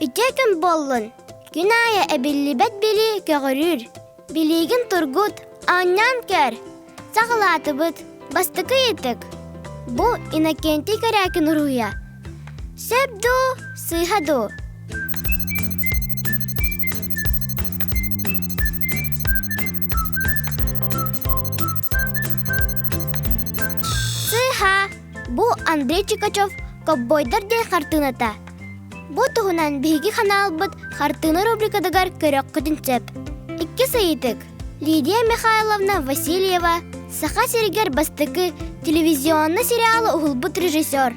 Үтүө күн буоллун! Күн аайы эбиллибэт билии көҕүрүүр. Билиигин тургут, оонньоон көр! Саҕалаатыбыт. Бастакы ыйытык. Бу Иннокентий Корякин уруһуйа. Сөп дуу, сыыһа дуу? Сыыһа! Бу Андрей Чикачев «Ковбойдар» диэн хартыыната. Бу туһунан биһиги ханаалбыт хартыына рубрикатыгар көрүөххүтүн сөп. Иккис ыйытык. Лидия Михайловна Васильева Саха сиригэр бастакы телевизионный сериалы уһулбут режиссер.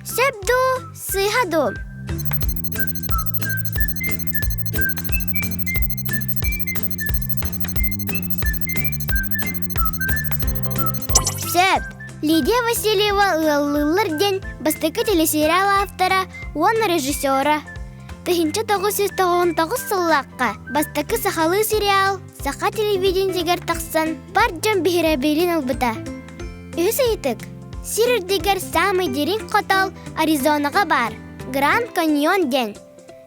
Сөп дуу, сыыһа дуу? Сөп. Лидия Васильева ыаллыыллар диэн бастакы телесериал автора уонна режиссера. 1999 сыллаахха бастакы сахалыы сериал саха телевидениетигэр тахсан бар дьон биһирэбилин ылбыта. Үһүс ыйытык. Сир үрдүгэр саамай дириҥ хотоол Аризонаҕа баар Гранд Каньон диэн.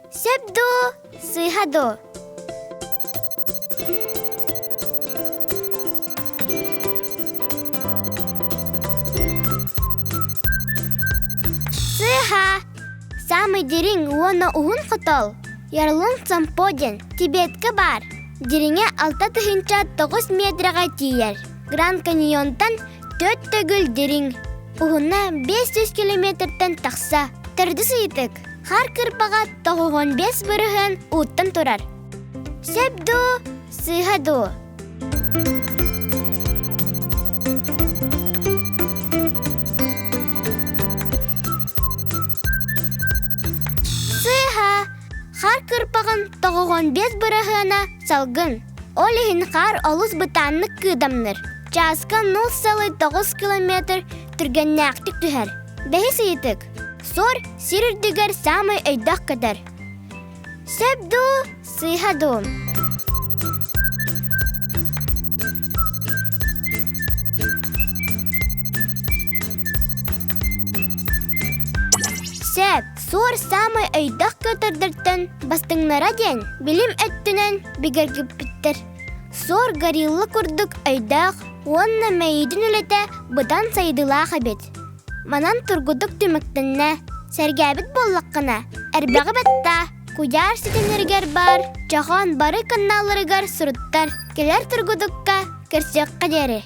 Сөп дуу, сыыһа дуу? Сыыһа! Саамай дириҥ уонна уһун хотоол Ярлунг Сампо диэн Тибетка баар. Дириҥэ 69 миэтэрэҕэ тиийэр. Гранд Каньонтан төрт төгүл дириҥ. Уһуна 500 километртэн тахса. Төрдүс ыйытык. Хаар кырпаҕа 95% ууттан турар. Сөп дуу, сыыһа дуу? Сыыһа! Хаар кырпаҕын 95 бырыһыана салгын. Ол иһин хаар олус бытааннык кыыдамныр. Чааска 0,9 километр түргэннээхтик түһэр. Бэһис ыйытык. Суор сир үрдүгэр саамай өйдөөх көтөр. Сөп дуу, сыыһа дуу? Сөп, суор саамай өйдөөх көтөрдөртөн бастыҥнара диэн билим өттүнэн бигэргиппиттэр. Суор горилла курдук өйдөөх уонна мэйиитин үлэтэ быдан сайдыылаах эбит. Манан тургутук түмүктэннэ. Сэргээбит буоллаххына, эрбэҕи баттаа, куйаар ситимнэригэр баар чохоон бары каналларыгар суруттар. Кэлэр тургутукка көрсүөххэ диэри.